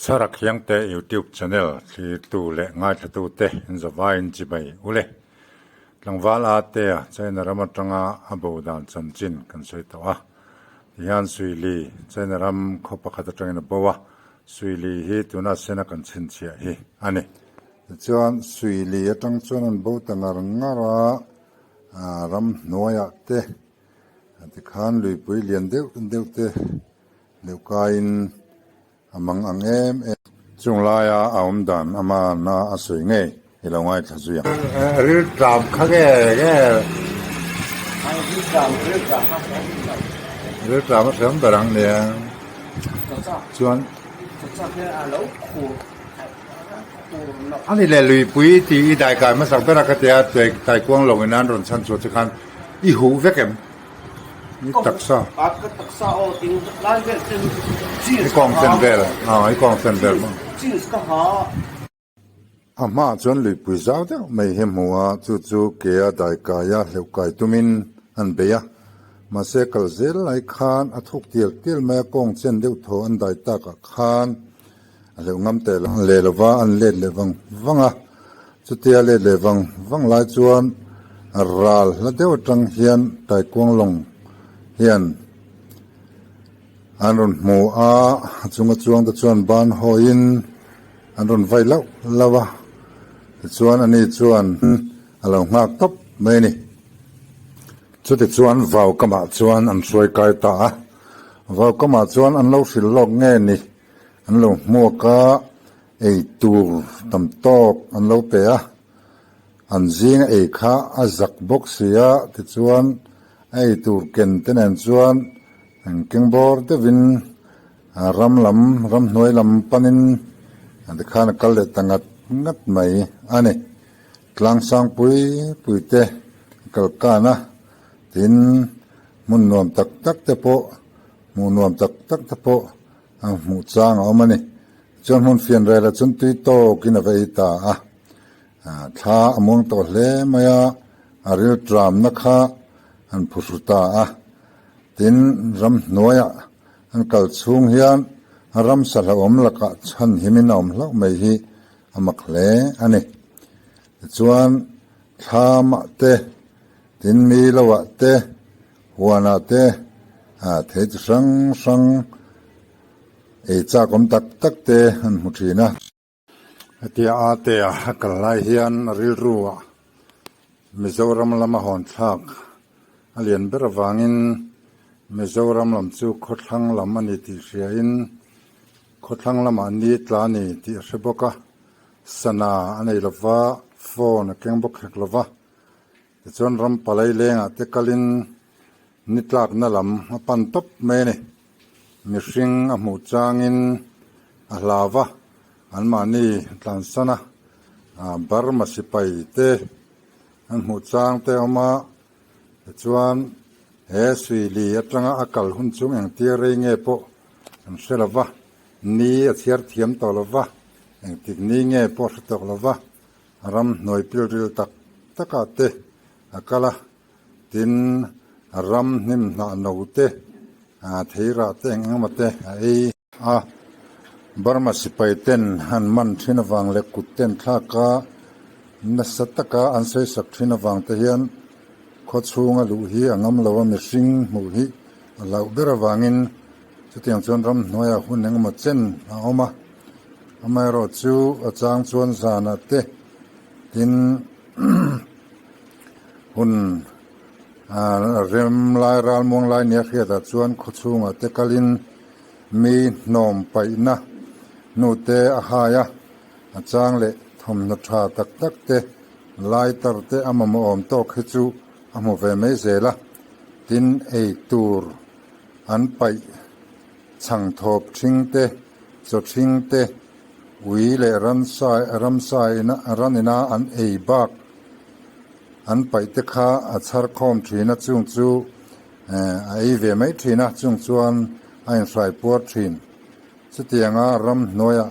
Chharak Hiangte YouTube channel thlirtu leh ngaithlatute in zavaiin chibai u le. Tlangval Atea China ram atanga a bo dan chanchin kan sawi tawh a. Tihian Suili China ram khaw pakhat atangin a bo a, Suili hi tuna sena kan chhinchhiah hi a ni. Tichuan Suili atang chuan an bo ta ngar ngar a, ram hnuaiah te tikhan luipui lian deuh deuh te deuh kaiin a mang ang em em. Chung laia a awm dan ama na a sawi ngei i lo ngaithla zui ang. Rilṭam kha nge nge? Rilṭam a hriam ber ang nia. Chuan ani leh luipui tih i daikai hmasak ber a ka tia taikuang lo in an rawn chhan chhuah che khan i huh vek em? I taksa. Ka taksa aw ting lai vel ten jeans I kawng chen vel ah i kawng chen vel maw. Jeans ka ha. A hmaah chuan luipui zau deuh mai hi hmu a, chu chu ke a daikai a hleuh kai tumin an bei a. Mahse kal zel lai khan a thuk tial tial mai a, kawng chen deuh thaw an dai takah khan a hleuh ngam teh leh lova an let leh vang vang a. Chutia let leh vang vang lai chuan ral hla deuh atang hian Taikuang lawng hian an rawn hmu a, a chunga chuang te chuan ban hawiin an rawn vai lauh lauh a, tichuan ani chuan a lo nghak tawp mai a ni. Chutichuan vau kamah chuan an hruai kai ta a, vau kamah chuan an lo hrilh lawk nge ni an lo hmuak a. Ei tur tam tawk an lo pe a, an zinga ei kha a zak bawk si a, tichuan a ei tur ken te nen chuan an keng bawr deuhin ram lam, ramhnuai lam panin tikhan a kal leh ta ngat ngat mai a ni. Tlangsang pui pui te a kal kan a, tin hmun nuam tak tak te pawh, hmuh nuam tak tak te pawh a hmuh chang a awm a ni. Chuan hmun fian rel ah chuan tui tawkin a va ei ta a, thla a muang tawh hle mai a, a ril tramna kha an phuhru ta a. Tin, ramhnuaiah an kal chhung hian ramsa hlauhawm lakah chhan himin a awm hlauh mai hi a mak hle a ni. Tichuan, thlamah te, tin mi loah te, huanah te thei chi hrang hrang, Ei chak awm tak tak te an hmu thin a. Hetia a te a kal lai hian rilru ah Mizoram lama hawn thlak a lian ber avangin Mizoram lam chu khawthlang lam a ni tih hriain khawthlang lamah ni tla a ni tih a hre bawk a, sana a nei lova, phone a keng bawk hek lova, tichuan ram palai lengah te kalin ni tlakna lam a pan tawp mai a ni. Mihring a hmuh changin a hlau va, anmahni tlansan a, Burma sipai te an hmuh chang te a awm a, tichuan he Suili atanga a kal hun chung engtir rei nge pawh an hre lo va, ni a chhiar thiam tawh lo va, engtik ni nge pawh a hre tawh lo va, ram hnuai pilril tak takah te a kal a. Tin, ram hnim hnah no te, theirah te eng engemaw te a ei a. Burma sipai ten an man thin avang leh kut ten thlak a nasa taka an sawisak thin avang te hian khaw chhunga luh hi a ngam lo a, mihring hmuh hi a hlauh ber avangin chutiang chuan ramhnuaiah hun engemaw chen a awm a. Amaherawhchu a chang chuan zanah te tin Hun rem lai ral muang lai nia hriatah chuan khaw chhungah te kalin mi hnawm paihna hnu te a hai a, a chang leh thawmhnaw tha tak tak te lighter te a mamawh awm tawk hi chu a hmu ve mai zel a, tin ei tur an paih chhang thawp thing te chaw thing te ui leh ransa ramsa ina ran ina an ei bak an paih te kha a chhar khawm thin a chung chu a ei ve mai thin a chung chuan a inhrai puar thin chutianga ramhnuaiah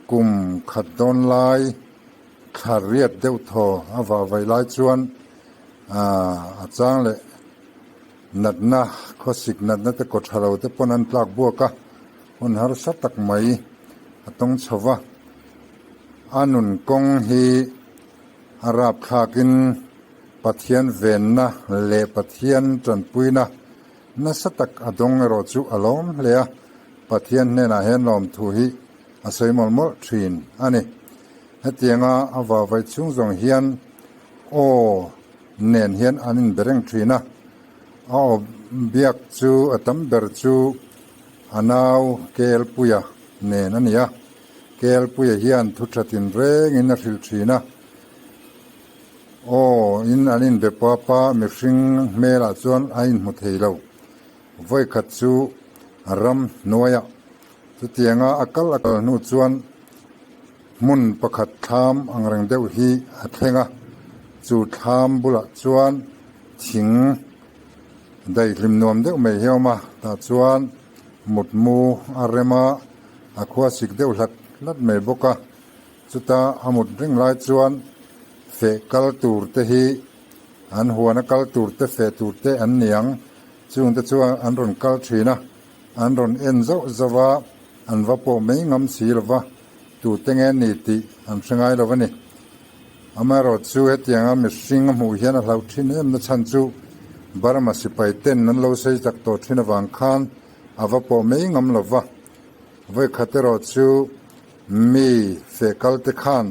kum khat dawn lai thla riat deuh thaw a vah vaih lai chuan a chang leh natna khawsik natna te kaw tha lo te pawn an tlak buak a hun harsa tak mai. a tawng chho va, a nun kawng hi a rapthlakin Pathian venna leh Pathian tanpuina nasa tak a dawng erawh chu a lawm hle a, Pathian hnenah hian lawmthu hi a sawi mawlh mawlh thin a ni. Hetianga a vavaih chhung zawng hian aw nen hian an inbe reng thin a, a aw biak chu a tam ber chu a nau Kelpuia nen a ni a, Kelpuia hian thu tha tinrengin a hrilh thin a, aw in an inbe pap a, mihring hmelah chuan a inhmu thei lo. Vawikhat chu ram hnuaiah chutianga a kal a kal hnu chuan hmun pakhat thlam angreng deuh hi a thleng a, chu thlam bulah chuan thing daihlim nuam deuh mai hi a awm a, tah chuan mutmu a rem a, a khua sik deuh hlat hlat mai bawk a, chuta a mut reng lai chuan feh kal tur te hi an huan a kal tur te feh tur te an ni ang, chungte chuan an rawn kal thin a, an rawn en zauh zauh a, an va pawh mai ngam si lo va, tute nge ni tih an hre ngai lo a ni. Amaherawh chu hetianga mihring a hmuh hian a hlauh thin em na chhan chu Burma sipai ten an lo sawi chak tawh thin avang khan a va pawh mai ngam lo va. Vawikhat erawh chu mi feh kal te khan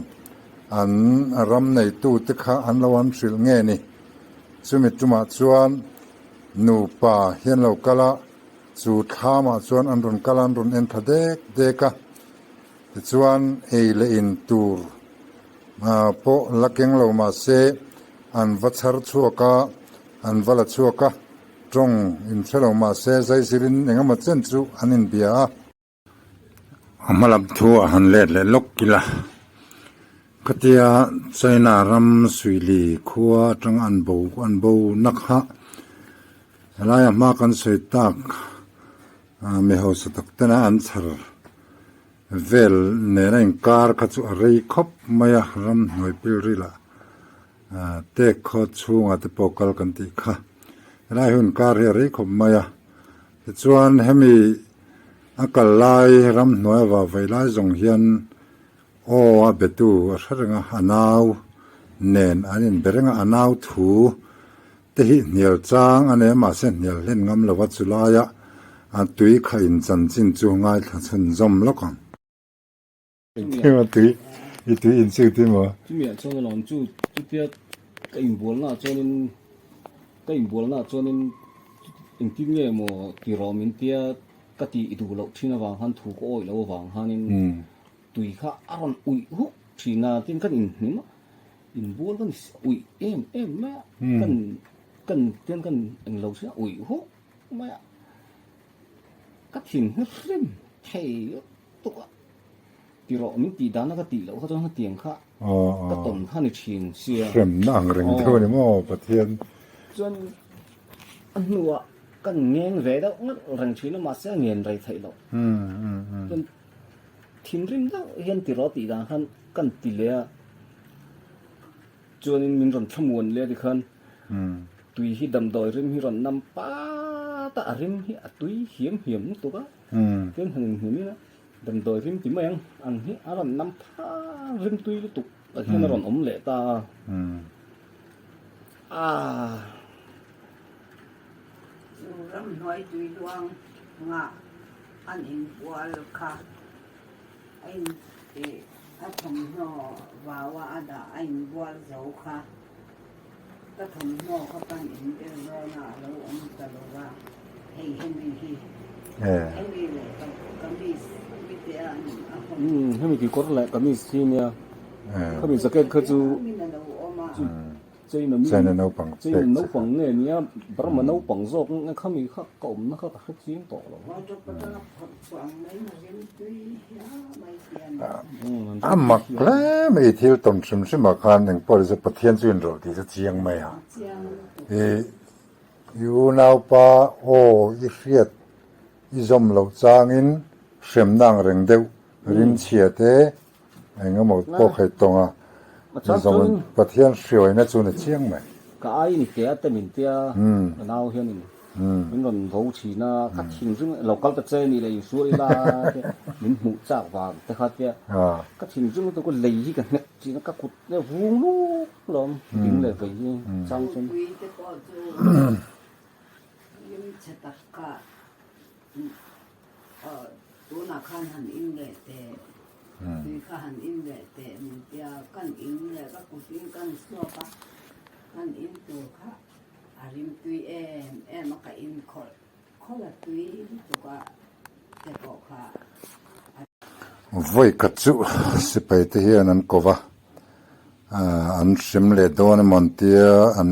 an ram neitu te kha an lo an hrilh nge ni. Chumi tumah chuan nupa hian lo kal a, chu thlamah chuan an rawn kal a, an rawn en tha dek dek a. Tichuan ei leh in tur pawh la keng lo mah se an va chhar chhuak a, an va la chhuak a, tawng in hre lo mah se zaizirin eng emaw chen chu an inbia a. A hma lam thu ah han let leh lawk ila, khatia China ram Suili khua atanga an bo an bo na kha helaia hma kan sawi tak Mi hausa tak tena an chhar vel nena inkar kha chu a rei khawp mai a, ramhnuai pilrilah tek khaw chhungah te pawh kal kan tih kha. Helai hun kar hi a rei khawp mai a, tichuan hemi a kal lai ramhnuai a vahvaih lai zawng hian aw a betu a hre reng a, a nau nen an inbe reng a, a nau thu Te hi hnial chang a nei a, mahse hnial hlen ngam lova chu laia a tui kha in chanchin chu ngaithla chhun zawm lawk ang. Engkim a tui, i tui in chu ti maw? Chumi ah chuan alawm chu chutia ka inbualna ah chuanin ka inbualna ah chuanin engtin nge maw ti rawh min tia ka tih duh loh thin avang khan thu ka awih loh avang khanin tui kha a rawn uih huk thin a, tin kan inhnim a. Inbual kan uih em em mai a, kan kan tian kan englo sia uih huk mai a, ka thin hi hrim thei lutuk a, ti rawh min tih dana ka tih loh kha chuan hetiang kha ka tawn kha ni thin sia. Hremna ang reng deuh a ni maw Pathian. Chuan a hnuah kan ngeng ve deuh ngat reng thin a mahse a ngen rei theih loh. Chuan thinrim deuh hian ti rawh tih dan khan kan ti leh a. Chuanin min rawn thlamuan leh a tikhan tui hi damdawi rim hi rawn nam pat a, a rim hi a tui hiam hiam lutuk a, chuan han inhnim ila damdawi rim ti mai ang ang hi a rawn nam phar rim tui lutuk ah hian a rawn awm leh ta a, aah. Chu ramhnuai tui luang ngah an inbual kha. A in tih a thawmhnaw vau a a dah a inbual zo kha ka thawmhnaw kha kan inbel dawn a a lo awm ta lo va hei hemi hi hemi leh ka kamis mite a a hawn Umm hemi kekawr leh kamis hi nia khami jacket kha chu a lo awm a. China mi China naupang China naupang nge nia Burma naupang zawk nge khami kha ka awmna kha ka hre chiang tawh lo. A mak hle mai thil tawn hrim hrim ah khan engpawh ni se Pathian chu inrawlh tih chu chiang mai a. I i unaupa aw i hriat i zawm loh changin hremna ang reng deuh rimchhia te Eng emaw pawh kha i tawng a, Pathian hriawina chu ni chiang mai. Ka ai ni tia te min tia ka nau hianin. Min rawn vo thin a, ka thinrim lo kal ta che ni leh insual ila te min hmuh chak vang te kha tia ka thinrim lutuk a lei hi ka hnek thin a, ka kut te vung luk lawm ding leh vei hi chang chuan. Pui te pawh chu lim chhe tak kha tunah khan han in leh teh tui kha han in leh teh min tia kan in leh ka kutin kan suak a kan in tur kha A rim tui em em a ka in khawlh khawlh a tui lutuk a te pawh kha a. Vawi khat chu sipai te hian an ko va, an hrem leh dawn emaw an tia, an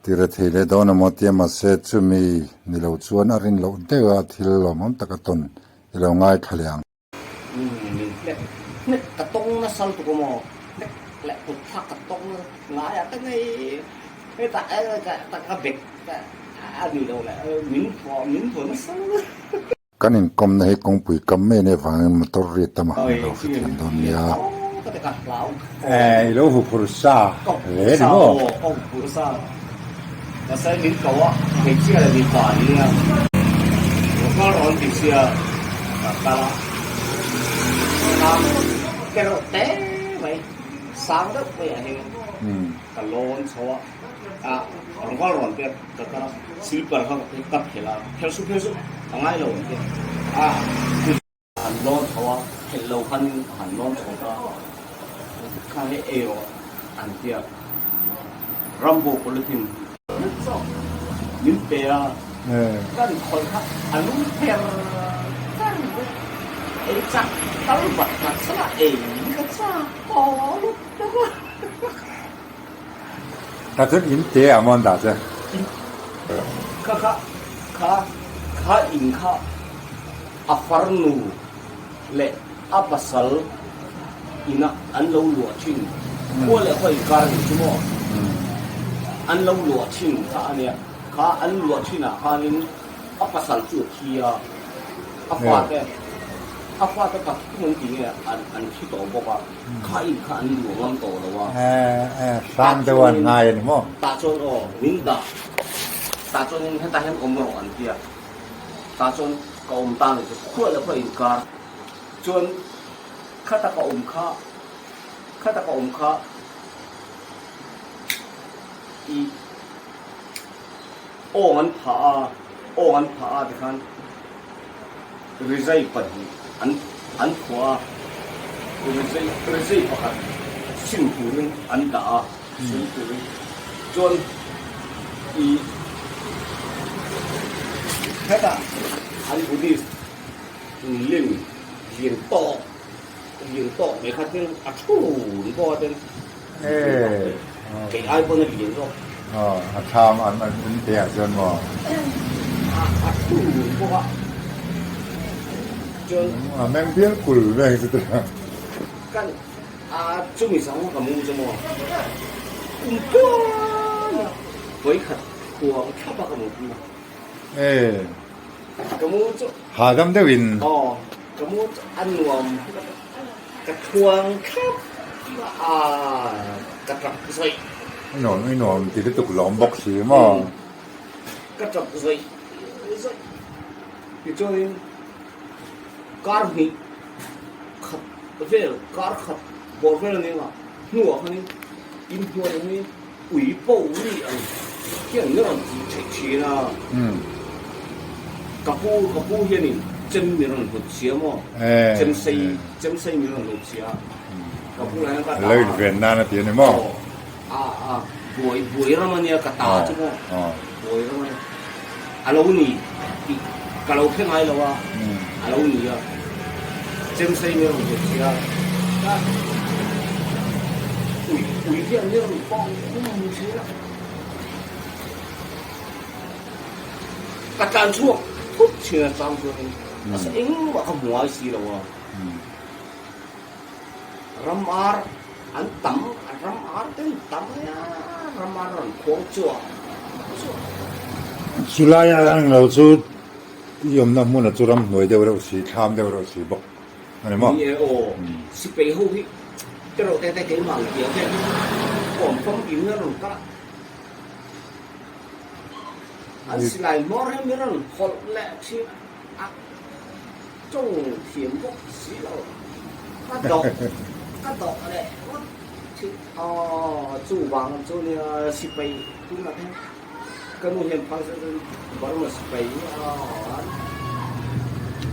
tire thei leh dawn emaw tia mahse chumi ni lo chuan a rin loh deuh a thil lawmawm tak a tawn i lo ngaithla leh ang. Min hnek hnek ka tawng nasa lutuk a maw? Hnek leh kut thlak ka tawng ngai ah ka nei hetah ka bek a ni lo leh min vuah min vuah nasa lutuk. Kan inkawmna hi kawngpui kam mai anih avangin motor ri tam a han lo hrethiam dawn nia. I lo huphurh sa hle ni maw? Ka huphurh sa. Pasal min ko a, hmeichhia leh mipa an nia. Kal rawn ti sia ka kal a, sang te reuh te mai, sang deuh mai ah hian ka lawn chho a, a rawn kal rawn tia ka kal a, slipper kha ka phelh a, phelh suh phelh suh a ngai lo an tia a. Han lawn chho a, phelh lo khan han lawn chho ta kha hei ei rawh an ti a, Rambo polythene min pe a, kan khawih kha a lum ther ther vek, ei chak tal vat vat sala ei ka chak tawh lutuk a. Ta chuan in te ah maw an dah che? Kha kha kha kha in kha a farnu leh a pasal ina an lo luah thin khua leh khua inkar a nih chu maw? An lo luah thin kha a nia. Kha an luah thinah khanin a pasal chu a thi a, a fate a fate pathum an ti nge an an thi tawh bawk a, kha in kha an luah ngam tawh lo a. Hrang deuh an ngai a ni maw? Tah chuan aw min dah tah chuanin hetah hian awm rawh an ti a. Tah chuan ka awm ta ni chu khuah leh khuah inkar chuan khata ka awm kha khata ka awm kha i awng an phah a awng an phah a tikhan rizai pahnih an an phuah a rizai rizai pakhat sin turin an dah a sin turin chuan i hetah an Buddhist lim lian tawk lian tawk mai kha ten a thun bawk a ten kei ai pawn a lian zawk. Aw a thlam an an in te ah chuan maw. A thun bawk a chuan. A meng bial kul vel chu tih. Kan A chumi sang ka mu chu maw? Kum tuan a vawikhat khuang thlap a ka mu pui a. E. Ka mu chu. Hahdam deuh in. Aw, ka mu chu a nuam ka thuang thlap a ka tap zawih. A nuam i nuam ti lutuk lawm bawk si maw? Ka tap zawih zawih. Tichuanin kar hnih khat vel kar khat bawr vel a nia hnuah khanin inhnuai angin ui po ri ang hian min rawn tih theih thin a, ka pu ka pu hianin chem min rawn hnut chhia maw chem sei chem sei min rawn hnut chhia ka pu lah hian ka ta Lo inven nan a ti a ni maw? A a buai buai ram a nia ka ta chu maw buai ram a nia a lo ni tih ka lo hre ngai lo a a lo ni a chemsei mi rawn hmu sia ka ui ui hian mi rawn pawng khum thin a ka tlan chhuak thut thin a chang chuanin a sa engmah ka hmu ngai si lo a. Ram ar an tam, ram ar te an tam mai a, ram ar rawn khuang chuah chuah. Chulai a ang lo chu i awmna hmunah chu ramhnuai deuh reuh si, thlam deuh reuh si bawk a ni maw? Ni e aw, sipai ho hi te rawh te te keimah ang tih ang hian kawm famkim hian rawn kal a. An silai hmawr hi min rawn hawlh leh thin a, tawng thiam bawk si lo. Ka dawh ka dawh leh ngawt thin. Aw chuvang chu nia sipai tunah te ka nu hian phal zet in Burma sipai hi aw an.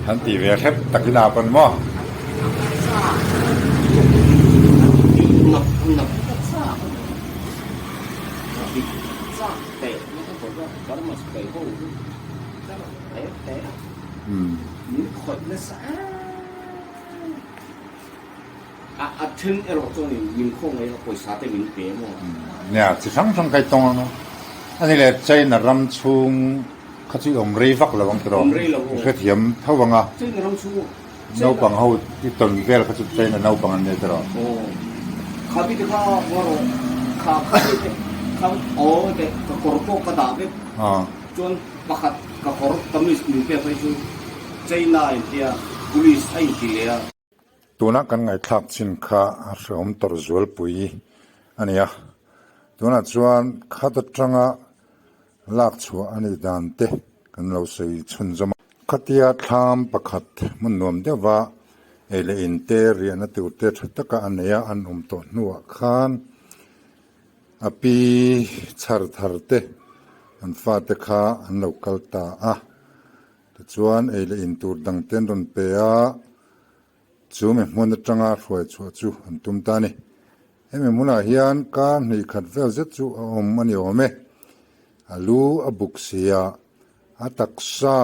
Han ti ve hrep takin a pawn maw? An chak an ti nawk nawk ka chak a ni. Ka ti chak teh na ka kawt a Burma sipai ho hi ka rawn te te a min khawih nasa em. A a then erawh chuan in min khawngaih a pawisa te min pe maw? Nia, chi hrang hrang kai tawng ang a. Ani leh China ram chhung kha chu i awm rei vak lo ang tiraw? Awm rei lo aw. I hrethiam tho ang a. China ram chhung aw. Naupang ho i tawn vel kha chu China naupang an nia tiraw? Aw. Kha mi te kha ngaw rawh. Kha kha mi te kha aw te ka kawr pawh ka dah vek. Chuan pakhat ka kawr kamis min pek phei chu China intia police a inti leh a. Tuna kan ngaihthlak chin kha a hrehawm tawrh zualpui a ni a, tunah chuan khat atanga lak chhuah a nih dan te kan lo sawi chhunzawm a. Khatia thlam pakhat hmun nuam deuhva ei leh in te riahna tur te tha taka a nei a, an awm tawh hnuah khan a pi chhar thar te an fate kha an lo kal ta a. Tichuan, ei leh in tur dang te an rawn pe a, chu mi hmun atanga hruai chhuah chu an tum ta a ni. Hemi hmunah hian kar hnih khat vel zet chu a awm a ni awm e. A lu a buk si a, a taksa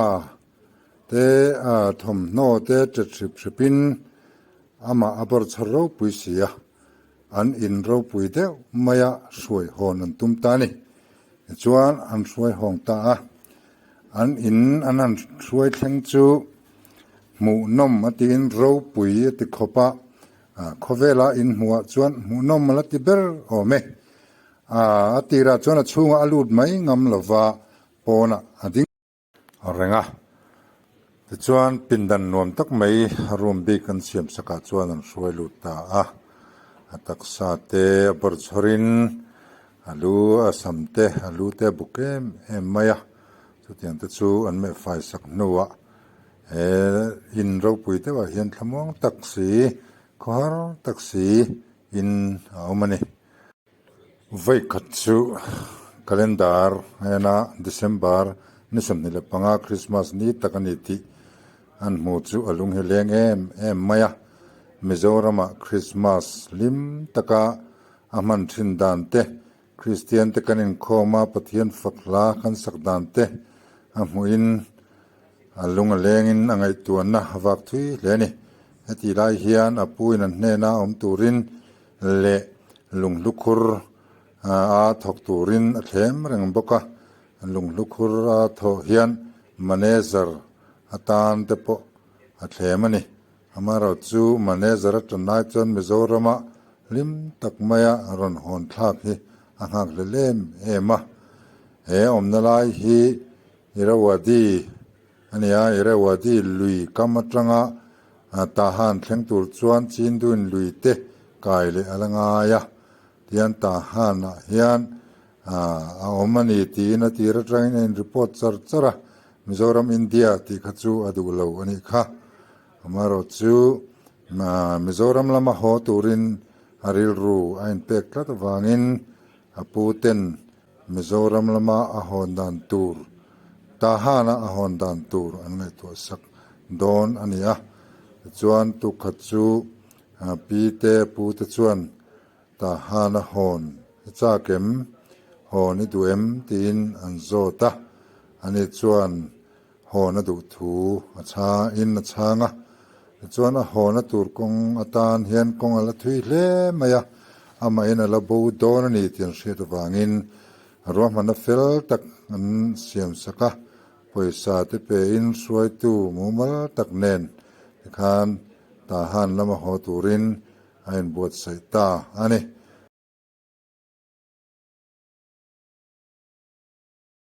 te, a thawmhnaw te ṭet hrip hripin amah a bawrh chhar ropui si a, an in ropui deuh maia hruai hawn an tum ta a ni. Tichuan, an hruai hawng ta a. An in an han hruai thleng chu hmuhnawm a tiin ropui a ti khawp a, khawvela in hmuhah chuan hmuhnawm a la ti ber awm e. A tirah chuan a chhungah a lut mai ngam lova pawnah a ding reng a. Tichuan pindan nuam tak mai room bik an siam sakah chuan an hruai lut ta a. A taksa te a bawrh chhawrin A lu a sam te, a lu te a buk em em mai a, chutiang te chu an meh fai sak hnuah he in ropui deuhah hian thlamuang tak si, khawhar tak si in a awm a ni. Vawikhat chu calendar ena December ni 25 Christmas ni tak a ni tih an hmu chu a lung hi leng em em mai a, Mizoramah Christmas hlim taka A hman thin dan te, Kristian te kan inkhawm a, Pathian fak hla kan sak dan te a hmuhin a lung a lengin a ngaihtuahna a vak thui hle a ni. Heti lai hian a pu in an hnena awm turin leh lunghlukhur a thawk turin a thlem reng bawk a, lunghlukhur a thawh hian manager atan te pawh a thlem a ni. Amaherawh chu manager a tan lai chuan Mizorama hlim tak maia rawn hawn thlak hi a nghak hlel em em a. He awmna lai hi Irrawaddy a ni a, Irrawaddy lui kam atanga Tahan thleng tur chuan Chinduin lui te kai leh a la ngai a. Tihian Tahan-ah hian a awm a ni tiin a tir atangin a in report char char a. Mizoram India tih kha chu a duh lo a nih kha. Amaherawh chu Mizoram lama haw turin a rilru a inpek tlat avangin a pu ten Mizoram lama a hawn dan tur, Tahana a hawn dan tur an ngaihtuah sak dawn a ni a. Tichuan tukkhat chu pi te pu te chuan Tahana hawn i chak em? Hawn i duh em? tiin an zawt a. Ani chuan hawn a duh thu a chhangin a chhang a. Tichuan a hawna tur kawng atan hian kawng a la thui hle mai a, amahin a la bo dawn a ni tih an hriat avangin ruahmanna fel tak an siam sak a. Pawisa te pein hruaitu mumal tak nen tikhan Tahan lama haw turin a inbuatsaih ta a ni.